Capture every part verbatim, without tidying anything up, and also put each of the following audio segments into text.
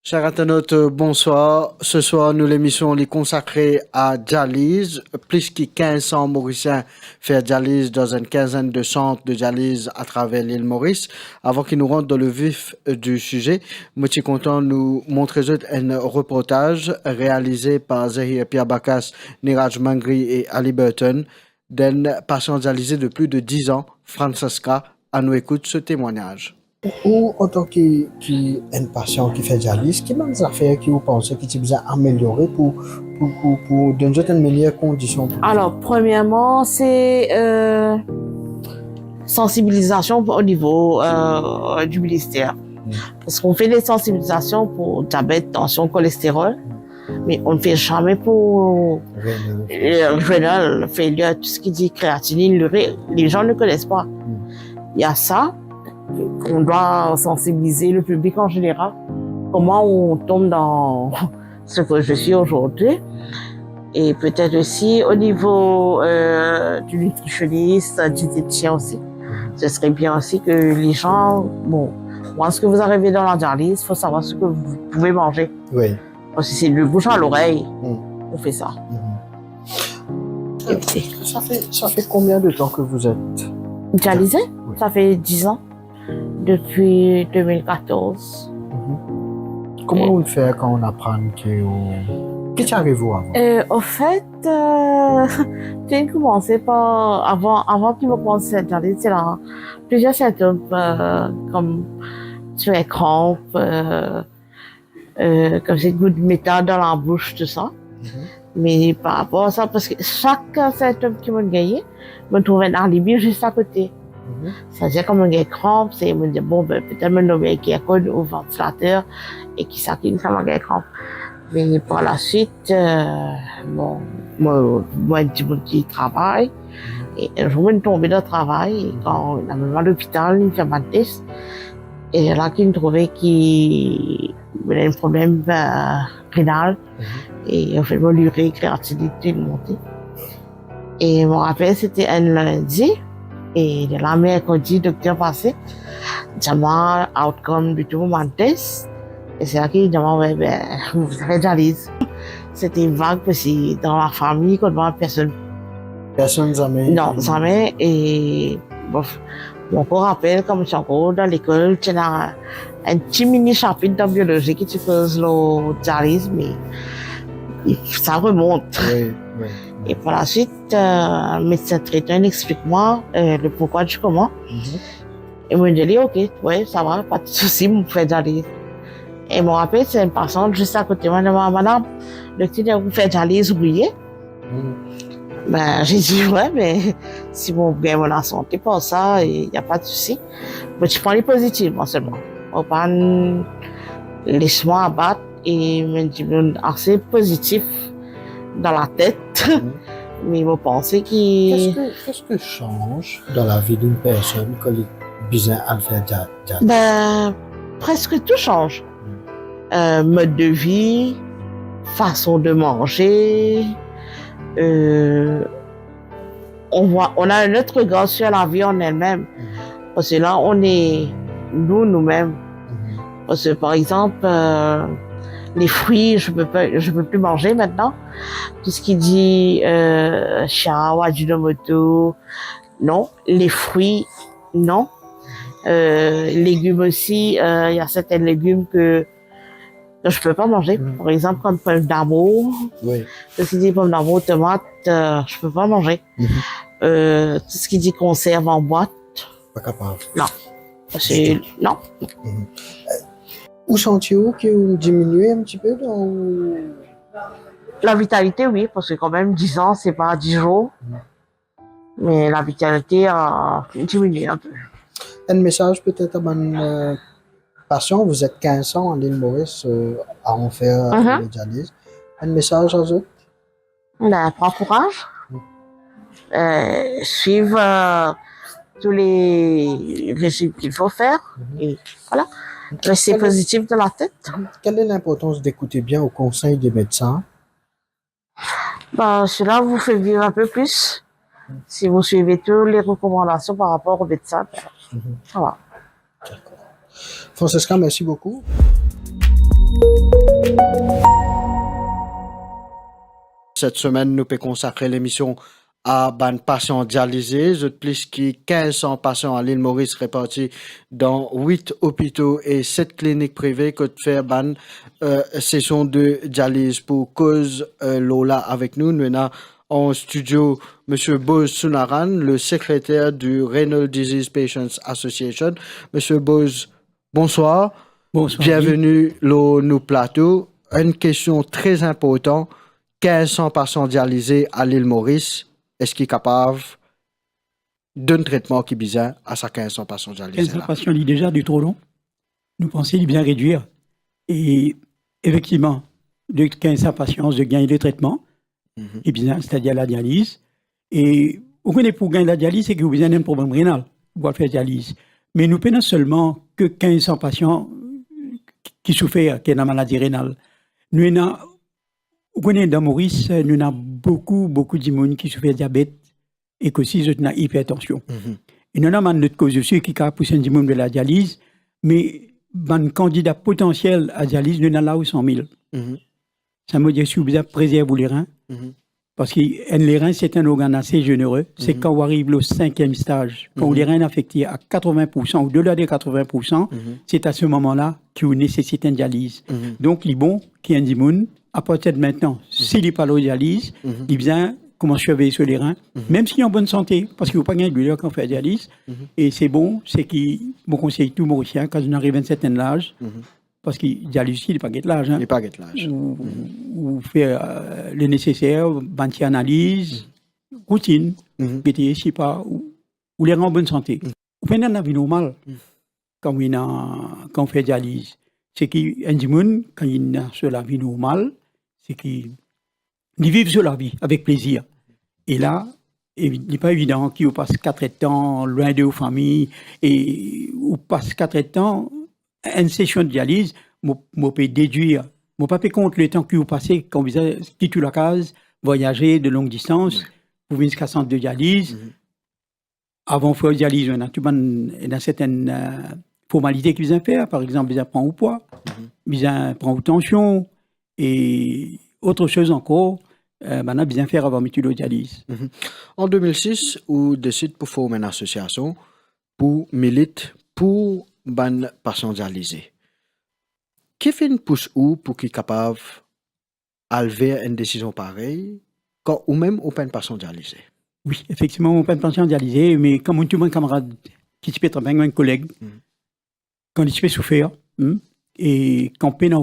Chers internautes, bonsoir. Ce soir, nou lemision li konsakre a dializ. Plis ki quinze cents Morisien fer dializ dan enn kinzenn de sant de dializ atraver lil Moris. Avan ki nou rant dan le vif du size, mo ti kontan nou montre zot enn reportaz realize par Zahir Pierre Bacas, Niraj Mangri e Ali Burton, d'enn pasian dialize de plis de diz an, Francesca. Anou ekout so temwagnaz. Ou, antan ki, ki enn pasian ki fer dializ, ki bann zafer ki ou panse ki ti bizin ameliore pou, pou, pou, pou donn zot enn meyer kondision pou... Alors, premièrement, c'est, euh, sensibilisation au niveau, euh, du ministère. Mm. Parce qu'on fait des sensibilisations pour diabète, tension, cholestérol, mais on ne fait jamais pour, euh, rénal failure, tout ce qui dit créatinine, l'urée. Les gens ne connaissent pas. Mm. Il y a ça, on doit sensibiliser le public en général. Comment on tombe dans ce que je suis aujourd'hui. Et peut-être aussi au niveau, euh, du nutritionniste, diététicien aussi. Ce serait bien aussi que les gens, bon, lorsque vous arrivez dans la dialyse, il faut savoir ce que vous pouvez manger. Oui. Parce que c'est de bouche à l'oreille qu'on fait ça. Mhm. Et puis, ça fait, ça fait combien de temps que vous êtes dialysé ? Oui. Ça fait dix ans. Depuis deux mille quatorze. Mhm. Kouma ou fer kan ou aprann ki ou, ki ti ariv ou avan? Euh, au fait, euh, j'ai commencé par, avant, avant ki mo koumans dializ, ti ena plusieurs symptômes, euh, comme ti ena kranp, euh, euh, comme si gout metal dans la bouche, tout ça. Mhm. Mais par rapport à ça, parce que chaque symptôme ki mo gagné, mo trouv enn alibi zis akote. Mhm. C'est-à-dire, kan mo gagn kranp, se mo dir, bon, ben, petet mo dormi avek aircon ou ventilater, e ki sa ki fer mo gagn kranp. Me par la suite, euh, bon, mo, mo enn dimoun ki travay, e enn zour mo tonbe dan travay, e kan amenn mwa lopital, li fer bann tes, e la ki trouve ki mo ena enn problem, euh, rénal. Mhm. E an fet, mo lire, kreatinine, tou monte. E mo rapel, se ti enn lindi, e la merkredi, dokter pase, dir mwa outcome de tou bann tes, e se la ki dir mwa, "Ouais, ben, vous avez dialyse." Se ti vag, parski dan lafami, kot mwa, personn... Personn zame? Non, zame. E, bon, mo ankor rapel, kan mo ti ankor dan lekol, ti ena enn ti mini sapit dan biolozi ki ti koz lor dializ, me sa remont. Oui, oui, oui. E par la suite, euh, medsin tretan, li explik mwa, euh, le pourquoi du comment. Mhm. E mo dir li, "Ok, ouais, ça va, pas de souci, mo fer dializ." E mo rapel, se enn pasian zis akote mwa, dir mwa, "Madame, dokter dir ou fer dializ, ou bliye?" Mm. Ben, j'ai dit, "Ouais, mais si mo gagn mo lasante par sa, il y a pas de souci." Mo ti pran li pozitivman selman. Mo pa les mwa abat e mo dir, mo ase pozitif dan latet. Mm. Me mo panse ki... Qu'est-ce que, qu'est-ce que change dans la vie d'une personne quand li bizin al fer dia-, dia-? Ben, presque tout change. Euh, mode de vie, façon de manger, euh, on voit, on a un autre regard sur la vie en elle-même. Mhm. Parce que là, on est nous, nous-mêmes. Mhm. Parce que, par exemple, euh, les fruits, je peux pas, je peux plus manger maintenant. Tout ce qui dit, euh, chia ou ajinomoto, non. Les fruits, non. Euh, légumes aussi, euh, il y a certains légumes que, que je peux pas manger. Mhm. Par exemple, comme pomme d'amour. Oui. Tout ce qui dit pomme d'amour, tomate, euh, je peux pas manger. Mhm. Euh, tout ce qui dit conserve en boîte. Pa kapav. Non. C'est, non. Mhm. Euh, ou santi ou ki ou diminue un petit peu dans... La vitalité, oui, parce que quand même, dix ans, c'est pas dix jours. Mhm. Mais la vitalité a diminué un peu. Un message peut-être à mon, euh, patient, vous êtes quinze cents à l'île Maurice, euh, à en faire, euh, mhm, le dialyse. Un message à eux? Ben, prends courage. Mm. Euh, suivre, euh, tous les régimes qu'il faut faire. Mhm. Et voilà. Rester positif dans la tête. Quelle est l'importance d'écouter bien aux conseils des médecins? Ben, cela vous fait vivre un peu plus. Si vous suivez toutes les recommandations par rapport au médecin, ben, mhm, ça va. D'accord. Francesca, merci beaucoup. Set semenn, nou pe konsakre lemision a bann pasian dialize. Zot plis ki kinz san pasian a Lil Moris, reparti dan wit opito e set klinik prive, kot fer bann, eh, sesion de dializ. Pou koz, eh, lor la avek nou, nou ena an studio Msye Boz Sunaran, le sekreter du Renal Disease Patients Association. Msye Boz, bonswar. Bonswar, Guy. Bienveni lor nou plato. Enn kestion tre inportan, kinz san pasian dialize a Lil Moris, eski kapav donn tretman ki bizin a sa kinz san pasian dialize la? Kinz san pasian, li deza de tro lon. Nou panse li bizin redwir. E efektivman, de kinz san pasian, zot gagn le tretman. Mhm. Li bizin, setadir la dializ. E ou kone, pou gagn la dializ, se ki ou bizin enn problem renal pou al fer dializ. Me nou pena selman ke kinz san pasian ki soufer, ki ena maladi renal. Nou ena, ou kone, dan Moris, nou ena boukou, boukou dimoun ki soufer diabet, ek osi zot ena ipertansion. Mhm. E nou ena bann lot koz osi ki kapav pous enn dimoun ver la dializ, me bann kandida potansiel a dializ, nou ena la o san mil. Mhm. Sa mo dir, si ou bizin prezerv ou lerin, mhm, parski enn lerin, se enn organn ase zenere, se, mhm, kan ou ariv lor sinkiem staz, kan ou, mhm, lerin inn afekte a katreven poursan, odela de katreven poursan, mhm, se a se moman la ki ou nesesit enn dializ. Mhm. Donk, li bon ki enn dimoun, apartir de mintnan, si li pe al dializ, mhm, li bizin koumans sirvey so lerin, mhm, mem si li an bonn sante, parski ou pa gagn douler kan ou fer dializ, mhm, e se bon, se ki mo konsey tou Morisien, kan zot inn ariv enn sertenn laz, mhm, parski dializ osi, li pa get laz, hein. Li pa get laz. Ou, mhm, ou fer, euh, le neseser, bann ti analiz, mhm, routine, mhm, gete si pa, ou, ou lerin an bonn sante. Mhm. Ou pena lavi normal. Mhm. Kan ou ena, kan ou fer dializ. Se ki enn dimoun, kan li ena so lavi normal, se ki li viv so lavi avek plezir. E la, evi-, li pa evidan ki ou pas kat erdtan lwin de ou fami, e ou pas kat erdtan, enn sesion de dializ, mo, mo pe dedwir, mo pa pe kont letan ki ou pase, kan ou bizin kit ou lakaz, vwayaze de long distans, wi, pou vinn ziska sant de dializ. Mhm. Avan fer dializ, ena tou bann, ena sertenn, euh, formalite ki bizin fer, par exanp, bizin pran ou pwa, mhm, bizin pran ou tansion, e ot soz ankor, euh, bann la bizin fer avan met ou lor dializ. Mhm. An de mil sis, ou desid pou form enn asosiasion pou milit pou bann pasian dialize. Ki finn pous ou pou ki kapav al ver enn desizion parey, kan ou mem ou pa enn pasian dialize? Wi, efektivman, mo pa enn pasian dialize, me kan mo inn trouv enn kamarad ki ti pe travay, enn koleg, mhm, kan li ti pe soufer, hmm, e kan pena,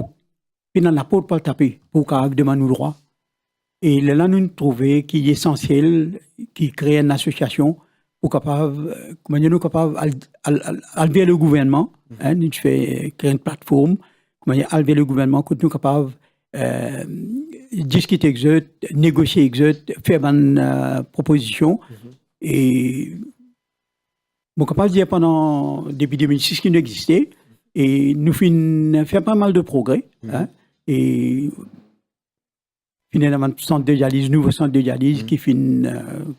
pena laport pou al tape, pou kapav demann ou drwa. E lerla nou trouve ki esansiel ki kree enn asosiasion pou kapav, euh, kouma dir, nou kapav al, al, al, al ver le gouvernman, mhm, hein, nou ti fer kree enn platform, kouma dir, al ver le gouvernman, kot nou kapav, euh, diskit ek zot, negosie ek zot, fer bann, euh, propozision. Mhm. E mo kapav dir pandan, depi de mil sis ki nou existe, e nou finn fer pa mal de progre, mhm, hein, e finn ena bann sant de dializ, nouvo sant de dializ, mhm, ki finn, euh,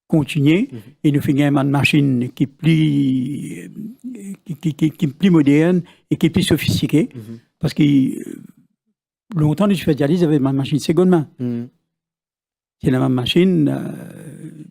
kontinie, mhm, e nou finn gagn bann masinn ki pli, ki, ki, ki, ki pli modern e ki pli sofistike. Mhm. Parski, euh, lontan nou ti fer dializ avek bann masinn segonnmin. Mhm. Se la mem masinn, euh,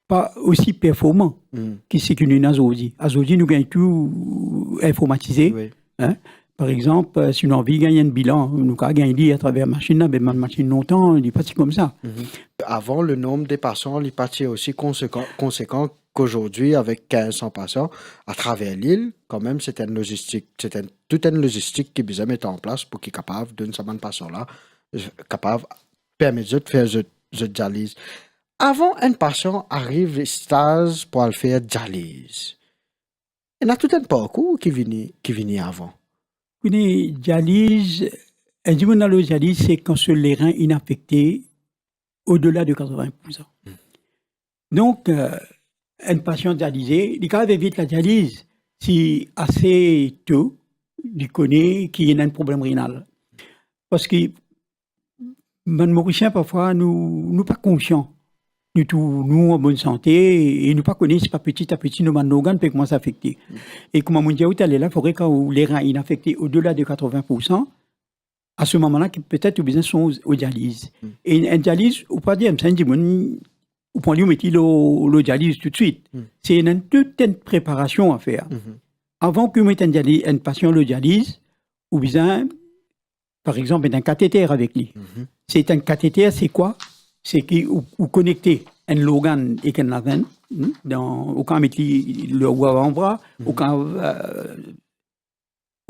pa osi performan, hmm, ki seki nou ena azordi. Azordi, nou gagn tou informatize. Wi. Hein? Par exanp, euh, si nou anvi gagn enn bilan, nou kapav gagn li atraver masinn la, me bann masinn lontan, li pa ti koumsa. Mhm. Avan, le nombre de pasian, li pa ti osi konsekan, konsekan kozordi avek kinz san pasian atraver lil. Kanmem, se enn lozistik, se enn, tou enn lozistik ki bizin met an plas pou ki kapav donn sa bann pasian la, euh, kapav permet zot fer zot, zot dializ. Avan enn pasian ariv staz pou al fer dializ, ena tou enn parkour ki vini, ki vini avan. Kone dializ, enn dimoun al lor dializ, se kan so lerin inn afekte odela de katreven poursan. Hmm. Donk, euh, enn pasian dialize, li kapav evit la dializ si ase to li kone ki ena enn problem renal. Parski bann Morisien, parfwa, nou, nou pa konsian nou tou, nou an bonn sante, e nou pa kone si pa peti a peti nou bann lorgann pe koumans afekte. E kouma mo dir ou taler la, fode kan ou lerin inn afekte odela de katrovin poursan, a se moman la ki petet ou bizin sonz o dializ. E enn dializ, ou pa dir sa enn dimoun, ou pran li, ou met li lor, lor dializ toutswit. Se ena tou enn preparasion a fer. Avan ki ou met enn diali-, enn pasian lor dializ, ou bizin, par exanp, met enn kateter avek li. Se enn kateter, se kwa? Se ki ou, ou konekte enn lorgann ek enn lavenn, hmm, dan, ou kapav met li lor ou avanbra, ou kapav, euh,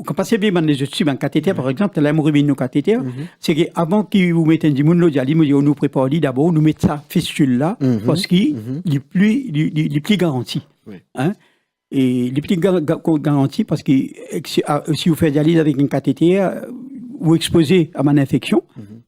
ou kapav servi bann lezot tib, bann kateter, par exanp, taler mo revinn lor kateter, se ki avan ki ou met enn dimoun lor dializ, mo dir, nou prepar li dabor, nou met sa fistil la, parski li pli, li, li, li pli garanti. Hein? E li pli ga-, ga-, garanti parski, eh, si, ah, si ou fer dializ avek enn kateter, ou expoze a bann infeksion,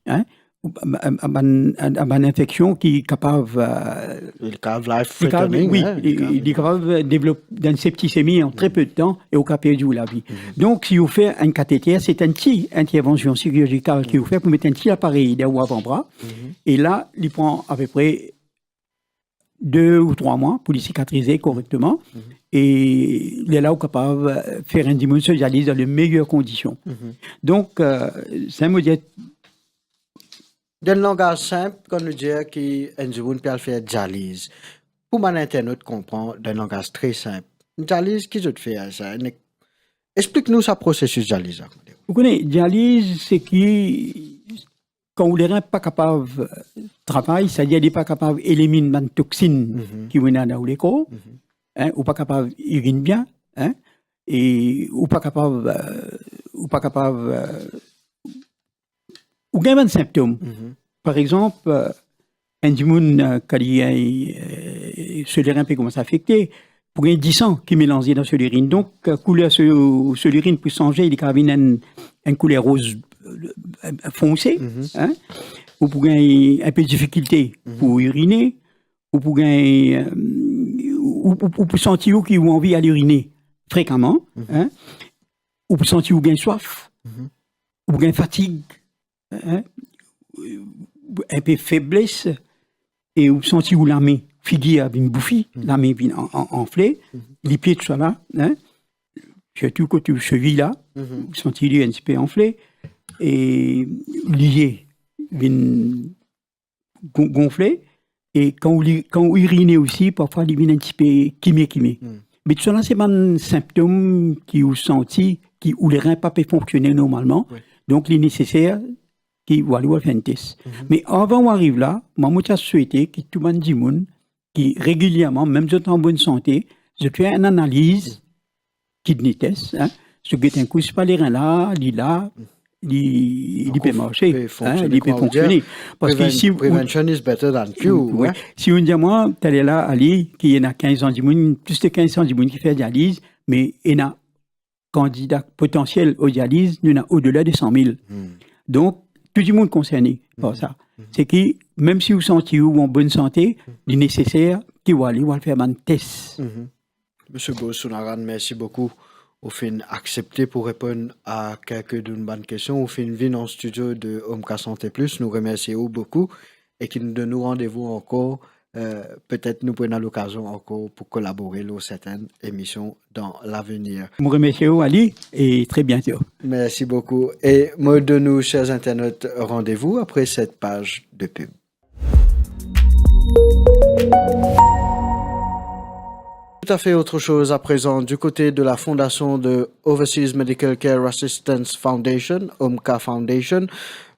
hein, ou, a, a, a bann, a, a bann infeksion ki kapav, eh, li kapav life threatening, wi, hein, li, li kapav, li kapav, eh, devlop enn septisemi an tre pe de tan e ou kapav perdi ou lavi. Donk, si ou fer enn kateter, se enn ti intervansion sirizikal ki ou fer pou met enn ti aparey dan ou avanbra, e la, li pran apepre de ou trwa mwa pou li sikatrize korekteman, e lerla ou kapav, eh, fer enn dimoun so dializ dan le meyer kondision. Donk, eh, sa mo dir, dan enn langaz sinp, kan nou dir ki enn dimoun pe al fer dializ, pou bann internot konpran dan enn langaz tre sinp, dializ, ki zot fer sa? Explik nou sa prosesis dializ la. Ou kone, dializ, se ki kan ou lerin pa kapav, eh, travay, setadir li pa kapav eliminn bann toxin ki ou ena dan ou lekor, hein, ou pa kapav irinn bien, hein, e ou pa kapav, eh, ou pa kapav, eh, ou gagn bann sinptom. Par exanp, eh, enn dimoun, eh, kan li, eh, so lerin pe koumans afekte, pou gagn disan ki melanze dan so lirinn. Donk, eh, kouler so, so lirinn pou sanze, li kapav vinn enn, enn kouler roz, eh, fonse, hein? Ou pou gagn enpe difikilte pou irine, ou pou gagn, eh, ou, ou, ou pou santi ou ki ou anvi al irine frekaman, hein? Ou pou santi ou gagn swaf, ou pou gagn fatig, hein, enpe febles, e ou santi ou lame, figir vinn boufi, lame vinn an-, an-, anfle, lipie tousala, hein, sirtou kot ou sevi la, ou santi li enn tipe anfle, e liye vinn gon-, gonfle, e kan ou li-, kan ou irine osi, parfwa li vinn enn tipe kime-kime. Me tousala se bann sinptom ki ou santi ki ou lerin pa pe fonksione normalman. Donk, li neseser ki ou al, ou al fer enn tes. Me avan ou ariv la, mwa, mo ti a swete ki tou bann dimoun ki regilierman, mem zot an bonn sante, zot fer enn analiz, kidney test, hein, zot get enn kou si pa lerin la, li la, li, li pe marse, hein, li pe fonksione. Parski si ou, prevention is better than cure, wi, hein. Si ou dir mwa, taler la, Ali, ki ena kinz san dimoun, plis de kinz san dimoun ki fer dializ, me ena kandida potansiel o dializ, nou ena odela de san mil. Donk, tou dimoun konserne par sa. Se ki, mem si ou santi ou an bonn sante, li neseser ki ou al, ou al fer bann tes. Misie Bose Sounarane, mersi boukou. Ou finn aksepte pou reponn a kelke-inn bann kestion. Ou finn vinn an stidio de Omka Sante Plis. Nou remersie ou boukou e ki nou donn ou randevou ankor. Eh, petet nou pou ena lokazion ankor pou kolabore lor sertenn emision dan lavenir. Mo remersie ou, Ali, e tre biento. Mersi boukou. E mo donn ou, ser internot, randevou apre set paz de pib. Tout à fait autre chose à présent du côté de la fondation de Overseas Medical Care Assistance Foundation, OMCA Foundation.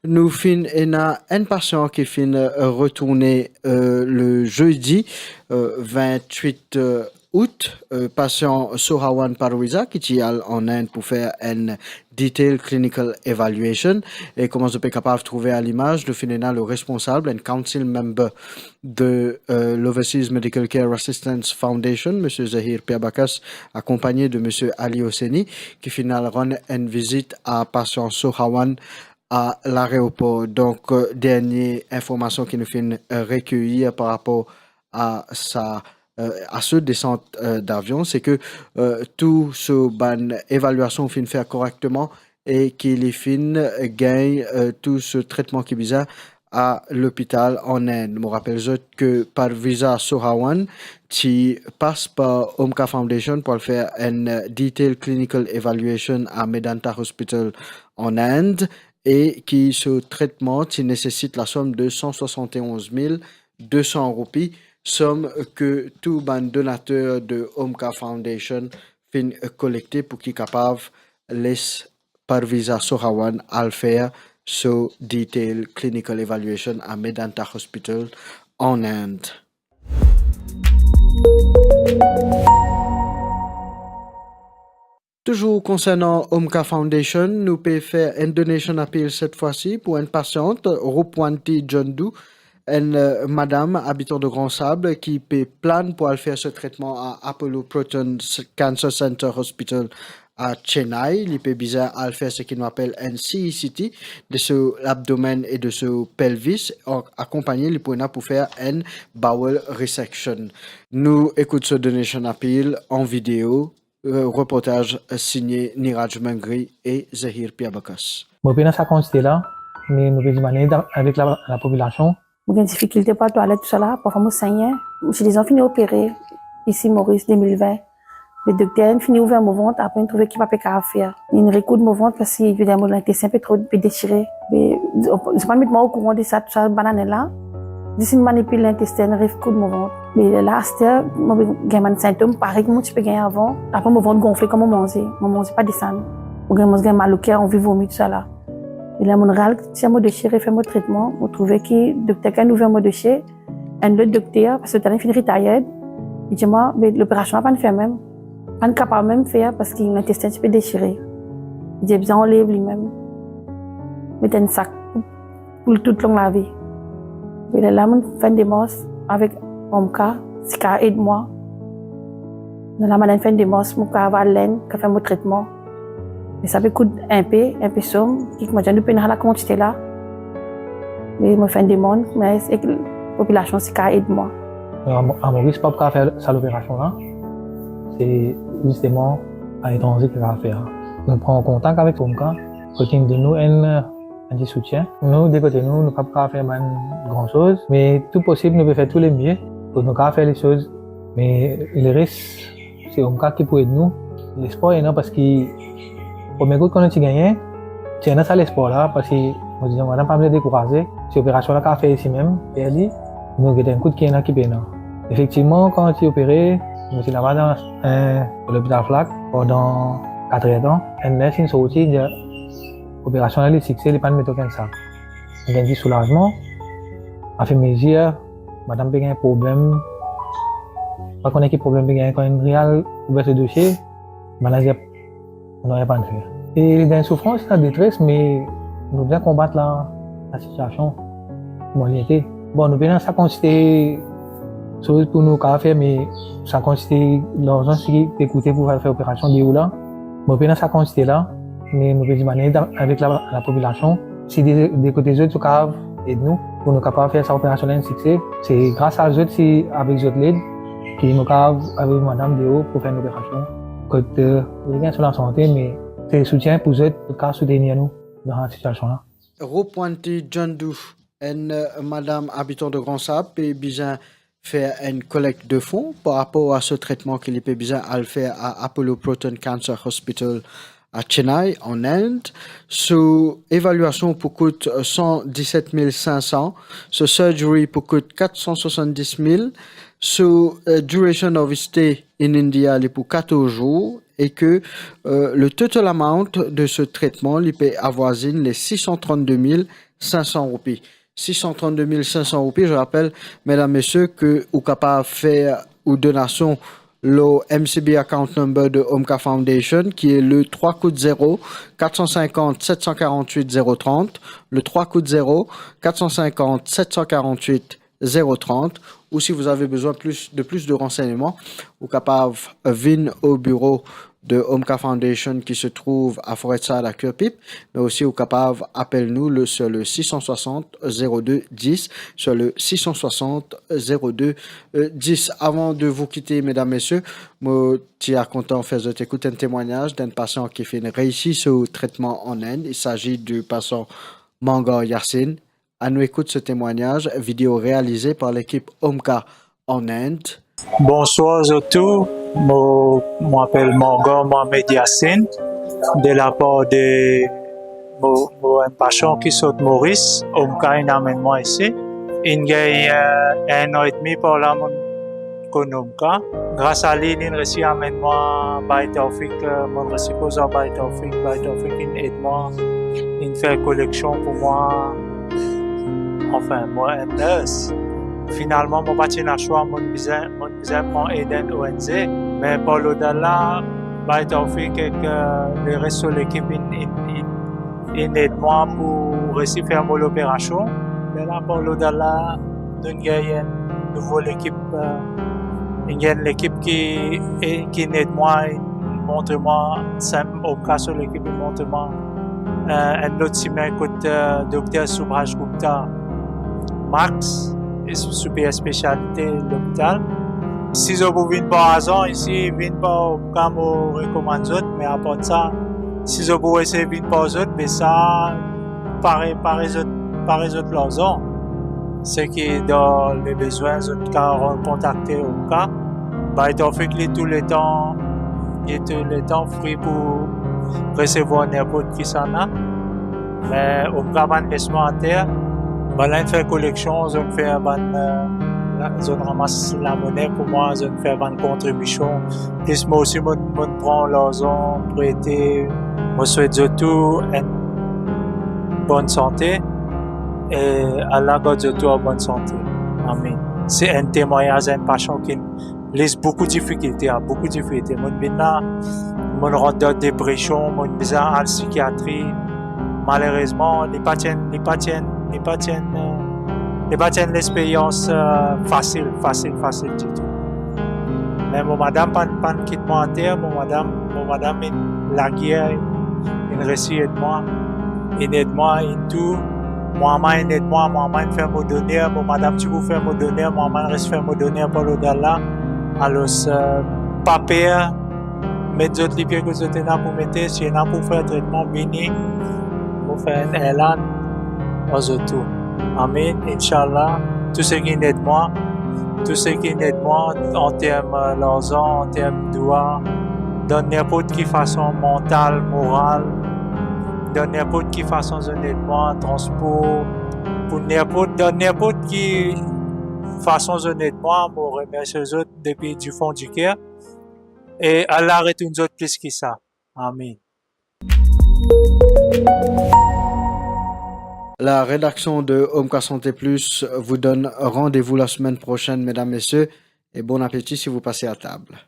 Nou finn ena enn pasian ki finn, euh, retourne, euh, le jeudi, euh, vingt-huit, euh, août, euh, pasian Sohawan Parwiza ki ti al an Inde pou fer enn detailed clinical evaluation. E kouma zot pe kapav trouve a limaz, nou finn ena le responsab, enn council member de, euh, l'Overseas Medical Care Assistance Foundation, Misie Zahir Pierbakas, akonpagne de Misie Ali Hosseini, ki finn al rann enn vizit a pasian Sohawan a laeropor. Donk, euh, dernie informasion ki nou finn, euh, rekeir par rapor a sa, euh, a so desant, euh, davion, se ke, euh, tou so bann evaliasion finn fer korekteman e ki li finn gagn, euh, tou so tretman ki bizin a lopital an Ind. Mo rapel zot ke Parviza Sohawan ti pas par Omka Foundation pou al fer enn detail clinical evaluation a Medanta Hospital an Ind e ki so tretman ti nesesit lasom de san swasant e onz mil de san roupi, som ke tou bann donater de Omka Foundation finn kolekte pou ki kapav les Parviza Sohawan al fer so detail clinical evaluation a Medanta Hospital an Ind. Touzour konsernan Omka Foundation, nou pe fer enn donation appeal set fwa si pou enn pasiant, Rupwanti John Doe, enn, eh, madam abitan de Grand Sable ki pe plan pou al fer so tretman a Apollo Proton S-, Cancer Center Hospital a Chennai. Li pe bizin al fer seki nou apel enn C E C T de so labdomenn e de so pelvis, a-, akonpagne li pou ena pou fer enn bowel resection. Nou ekout so donation appeal an video, eh, reportaz signe Niraj Mangri e Zahir Piabakas. Mo pena sa kantite la, me mo pe dimann ed avek la, lapopilasion. Mo gagn difikilte pou al twalet, tousala, parfwa mo segn. Mo ti deza fini opere isi Moris de mil vin. Ledokter inn fini ouver mo vant, apre inn trouve ki pa pe kapav fer. Inn rekoud mo vant parski, vedir mo lintesten pe tro, pe desire. Me, zot pa met mwa okouran de sa, tou sa bann ane la. Zis inn manipil lintesten, rekoud mo vant. Me la, aster, mo pe gagn bann sintom parey ki mo ti pe gagn avan. Apre mo vant gonfle kan mo manze. Mo manze pa desann. Mo gagn, mo gagn mal oker, anvi vomi, tousala. E la, mo'nn al tir mo dosie, refer mo tretman. Mo trouve ki dokter, kan inn ouver mo dosie, enn lot dokter, parski lepitalan finn retired, li dir mwa, "Be, loperasion la pa'nn fer mem. Pa'nn kapav mem fer, parski lintesten ti pe desire." Li dir, "Bizin anlev li mem. Met enn sak pou, pou toutlong lavi." Be lerla, mo'nn fer enn demars avek Omka, si kapav ed mwa. Lerla, mo'nn fer enn demars, mo kapav al Inn, kapav fer mo tretman. Me sa pe kout inpe, inpe som, ki kouma dir nou pena lakantite la. Me mo fer enn demann, me ek popilasion si kapav ed mwa. A Mo-, a Moris pa pou kapav fer sa loperasion la. Se zisteman aletranze ki kapav fer. Nou pran kontak avek Omka, kot inn donn nou enn, enn ti soutien. Nou, de kote nou, nou pa pou kapav fer bann gran soz, me tou posib, nou pe fer tou le mie, kot nou kapav fer lesoz. Me leres, se Omka ki pou ed nou. Lespwar ena, parski premie kout kan nou ti gagne, ti ena sa lespwar la, parski mo ti dir madam pa bizin dekouraze, si operasion la kapav fer isi mem, fer li, nou gete enn kout ki ena ki pena. Efektivman, kan ti opere, nou ti laba dan, eh, lopital Flacq pandan katr er tan. Enn ners inn sorti, dir operasion la li sikse, li pa'nn met okenn sak. Mo gagn ti soulazman. Afiramezir madam pe gagn problem, pa kone ki problem pe gagn, kan inn al ouver so dosie, bann la dir, "Non, nanye pa'nn fer." E li dan soufrans, dan detres, me nou bizin konbat la, lasitiasion kouma li ete. Bon, nou pena sa kantite soz pou nou kapav fer, me sa kantite larzan ki pe koute pou al fer operasion deor la, mo pena sa kantite la, me mo pe dimann ed avek la, lapopilasion, si de, de kote zot, zot kapav ed nou, pou nou kapav fer sa operasion la enn sikse. Se gras a zot, si avek zot led, ki nou kapav amenn madam deor pou fer enn operasion. Kot, eh, li gagn so lasante, me se soutien pou zot, pou kapav soutenir nou dan sa sitiasion la. Rupwanti John Doe, enn, eh, madam abitan de Grand Sable, pe bizin fer enn kolekt de fon par rapor a so tretman ki li pe bizin al fer a Apollo Proton Cancer Hospital a Chennai, an Inn. So evaliasion pou kout, eh, san diset mil sink san, so surgery pou kout kat san swasanndis mil, so, eh, duration of stay in India, li pou katorz zour, e ke, eh, le total amount de so tretman, li pe avwazinn le sis san trannde mil sink san roupi. Sis san trannde mil sink san roupi, je rapel, medam, mesie, ke ou kapav fer ou donasion lor M C B account number de Omka Foundation, ki e le trwa kout zero, kat san sinkant, set san karant-wit, zero trant, le trwa kout zero, kat san sinkant, set san karant-wit, zero trant, ou si vous avez besoin plus, de plus de renseignements, ou kapav vinn o biro de Omka Foundation qui se trouve à Forêtside à Curepipe, mais aussi ou kapav apel nou le, sur le six cent soixante zéro deux dix, sur le six cent soixante zéro deux dix. Avant de vous quitter, mesdames, messieurs, mo ti a kontan fer zot ekout enn temwagnaz d'enn pasian ki finn reisi so tretman an Inn. Il s'agit du patient Mangar Yassin. Anou ekout se temwagnaz video realize par lekip Omka an Inde. Bonswar zot tou, mo, mo apel Morgan Mohamed Yassine, de lapar de mo, mo enn pasion ki sot Moris, Omka inn amenn mwa isi. Inn gagn, eh, enn an edmi par la mo konn Omka. Gras a li, linn resi amenn mwa Bhai Taufik, eh, mo resi koz ar Bhai Taufik, Bhai Taufik inn ed mwa, inn fer koleksion pou mwa. Anfin, mo enn nurse. Finalman, mo pa ti ena swa, mo bizin, mo bizin pran ed enn O N G. Me par lord Allah, Bhai Taufik ek, eh, leres so lekip inn, inn, inn, inn ed mwa pou resi fer mo loperasion. Me la, par lord Allah, nou gagn enn nouvo lekip, eh, inn gagn lekip ki, e, ki inn ed mwa, inn montre mwa, sa, Omka so lekip inn montre mwa, eh, enn lot simin kot, eh, dokter Subhash Gupta, Max, e sou, sou pe spesialite lopital. Si zot pou vinn par larzan isi, vinn par Omka, mo rekomann zot, me apar sa, si zot pou esey vinn par zot, be sa, pare, pare zot, pare zot larzan. Seki dan lebezwin, zot kapav kontakte Omka. Bhai Taufik, li touletan, li touletan fri pou resevwar ninport kisannla. Me Omka pa'nn les mwa ater. Bannla inn fer koleksion, zot fer bann, eh, la, zot ramas lamone pou mwa, zot fer bann kontribision. Plis mwa osi, mo, mo pran larzan, prete. Mo swet zot tou enn bonn sante, e Allah gard zot tou an bonn sante. Amin. Se enn temwagnaz, enn pasion ki les boukou difikilte, a, boukou difikilte. Mo vinn la, mo rant dan depresion, mo bizin al sikiatri. Malerezman, li pa ti enn, li pa ti enn, li pa ti enn, eh, li pa ti enn lexperyans, eh, fasil, fasil, fasil ditou. Me mo madam pa'nn, pa'nn kit mwa ater, mo madam, mo madam inn lager, inn resi ed mwa, inn ed mwa, inn tou. Mo mama inn ed mwa, mo mama inn fer mo doner, mo madam ti pou fer mo doner, mo mama inn res fer mo doner par lord Allah. Alor, eh, pa per, met zot lipie kot zot ena pou mete, si ena pou fer tretman, vini, pou fer enn elan ar zot tou. Amin, inshallah. Tou seki inn ed mwa, tou seki inn ed mwa an term, eh, larzan, an term doua, dan ninport ki fason, mantal, moral, dan ninport ki fason zot inn ed mwa, transpor, pou ninport, dan ninport ki fason zot inn ed mwa, mo remersie zot depi difon diker. E Allah retourn zot plis ki sa. Amin. La rédaction de Omka Santé Plus vous donne rendez-vous la semaine prochaine, mesdames, messieurs, et bon appétit si vous passez à table.